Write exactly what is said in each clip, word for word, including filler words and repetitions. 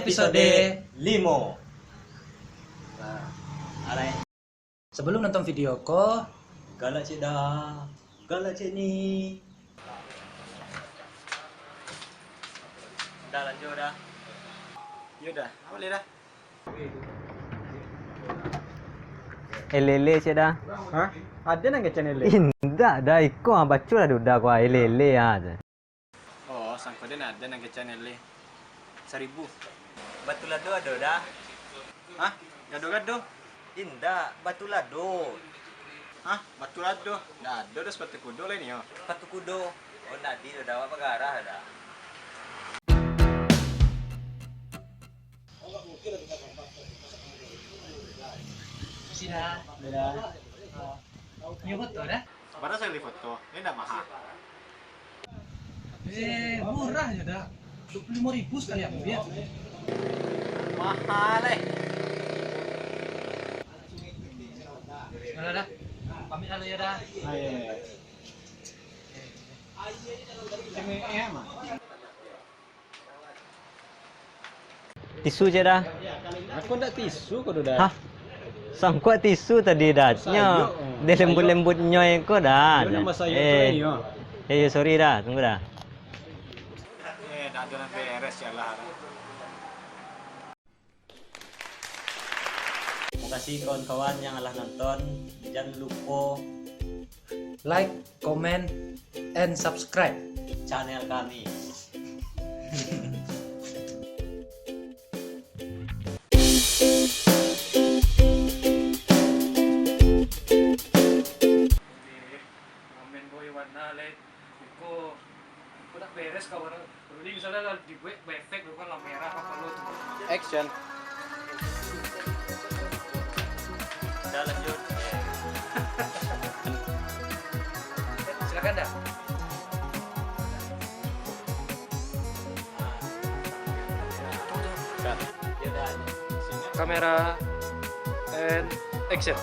Episode limo. Nah, alai. Sebelum nonton video ko, galak cek dah, galak cek ni. Dah lanjut dah. Yo dah, awak boleh dah. Elele cek dah. Hah? Ada nan kecek elele? Indak dah, iko ah, baco lah duda ko ah, elele ah. Oh, sangko den ado nan kecek elele. Saribu. Batu lado ado dah. Hah? Gado-gado? Indak, batu lado. Hah? Batu lado? Ndak ado dah sepatu kudo lai nyo. Sepatu kudo. Oh, ndak ado dah, awak bagarah dah. Sudah. Sudah. Nyo foto dah. Bara sakali foto? Ini ndak mahal. Eh, murah aja dah. Dua puluh lima ribu sekali ambiak. Mahal, eh. Alah dah. Pamit dulu ya dah. Ah, iya, iya. Cengek, eh, mah. Tisu cek dah. Aku ndak tisu ko tu dah. Hah? Sangkuak tisu tadi dah. Sayok, nyo. Oh. Dilembut-lembut nyo iko dah. Yo, nama sayok tu eh, yo. Eh, yo, sorry dah, tunggu dah. Eh, dah ado nan beres, ya lah. Makasih kawan-kawan yang alah nonton. Jangan lupa like, comment, and subscribe channel kami. Ngamen boy warna leh. Iko, iko ndak beres kawan. Jadi misalnya lah dibuek efek tu kan lah merah apa lo tu. Action. Dah lanjut. Silakan dah. Cut. Kamera and action.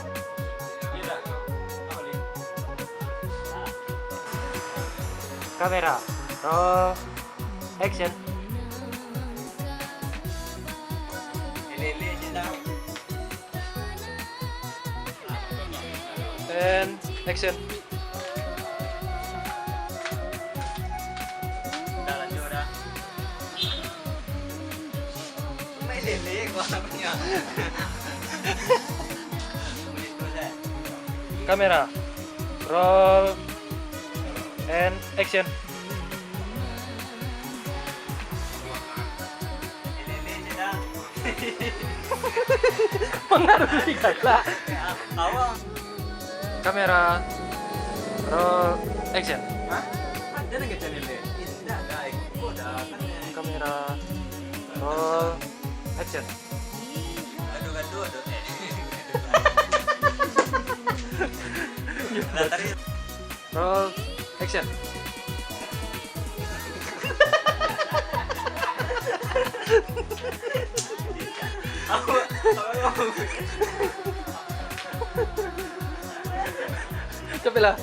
Kamera, roll, action. And action. Dah lanjut dah. Main lele kau anaknya. Kamera, roll, and action. Pengaruh galak. Kamera, roll, action. Hah? Ada lagi channel dia? Indak, guys. Kok dah kan? Kamera, roll, action. Aduh, aduh, aduh. Nah, tadi Roll, action. Capek lah.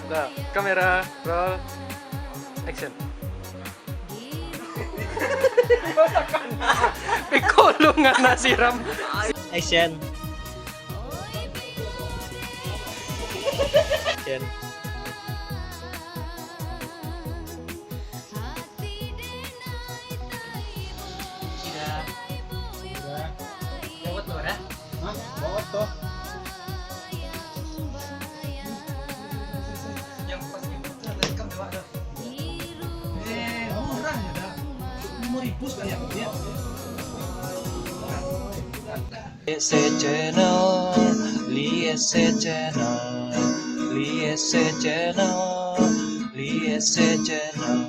Dah, kamera, roll, action. Pikolong anak siram. Action. Action. Sudah. Sudah. Jawab tu dah. Hah? Bawa tu. Yang pas nyebut tu, rekam jawab tu. Eh, murah ya dah. Lima ribu sekali aku ya. Liese Channel, Liese Channel, Liese Channel, Liese Channel.